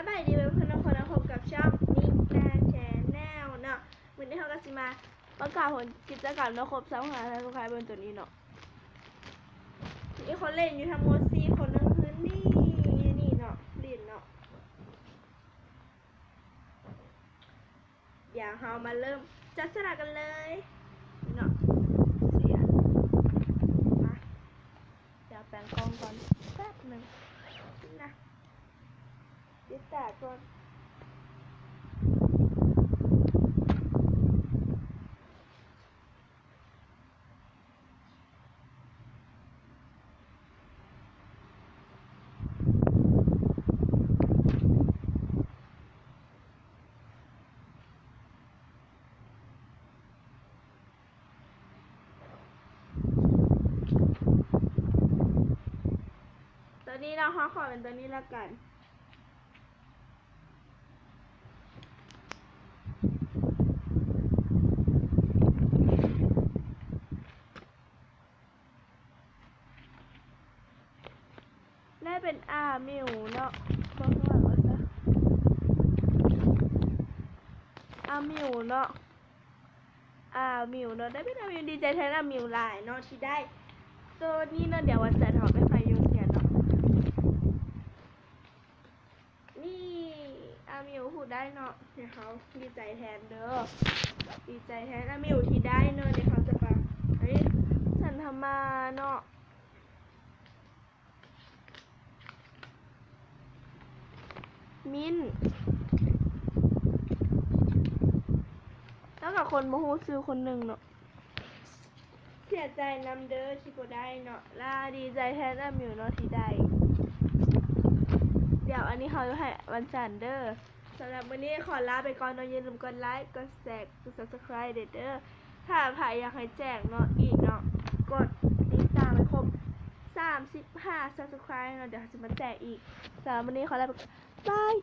ສະບາຍດີເພື່ອນໆທຸກຄົນເນາະ, ພົບກັບຊ່ອງນິກນາແຊນແນວເນາະ. ມື້ນີ້ເຮົາກໍຊິມາປະກາດຜົນກິດຈະກຳເນາະ, ຄົບຊາວຫ້າ ຊາວຫ້າ ເບິ່ງໂຕນີ້ເນາະ. ມີຄົນຫຼິ້ນຢູ່ທັງໝົດສີ່ຄົນໃນເຮືອນນີ້ ນີ້ເນາະ, ຫຼິ້ນເນາະ. ດຽວເຮົາມາເລີ່ມຈັບສະຫຼາກກັນເລີຍເນາະ. ເສຍ ມາ ດຽວແປງກ້ອງກ່ອນແປັບໜຶ່ງນະ, ປິດຕາກ່ອນ. ໂຕນີ້ເນາະ, ເຮົາຂໍເປັນໂຕນີ້ລະກັນ. ໄດ້ເປັນອາມິວເນາະ, ບໍ່ຮູ້ວ່າຊະ ອາມິວເນາະ, ອາມິວເນາະ, ໄດ້ເປັນອາມິວ. ດີໃຈແທນອາມິວຫຼາຍເນາະທີ່ໄດ້ໂຕນີ້ເນາະ. ດຽວວັນຈັນເຮົາໄປໄຟຢູ່ໂຮງຮຽນເນາະ. ນີ້ ອາມິວຜູ້ໄດ້ເນາະ, ດຽວເຮົາດີໃຈແທນເດີ, ດີໃຈແທນອາມິວທີ່ໄດ້ເນາະ. ດຽວເຮົາຈະໄປ ເອີຍ ສັນທະມາເນາະ. ມິ້ນ ແລ້ວກໍຄົນບໍ່ຮູ້ຊື່ຄົນໜຶ່ງເນາະ. ເສຍໃຈນຳເດີທີ່ບໍ່ໄດ້ເນາະ, ລາດີໃຈແທນອາມິວເນາະທີ່ໄດ້. ດຽວອັນນີ້ເຮົາໃຫ້ວັນຈັນເດີ. ສຳລັບມື້ນີ້ຂໍລາໄປກ່ອນເນາະ, ຢ່າລືມກົດໄລ, ກົດແຊ, ກົດ Subscribe ເດີ. ຖ້າໃຜຢາກໃຫ້ແຈກເນາະ ອີກເນາະ, ກົດຕິດຕາມໃຫ້ຄົບສາມສິບຫ້າ Subscribe ເນາະ, ດຽວເຮົາຊິມາແຈກອີກ. ສຳລັບມື້ນີ້ຂໍລາໄປກ່ອນ, ບາຍ.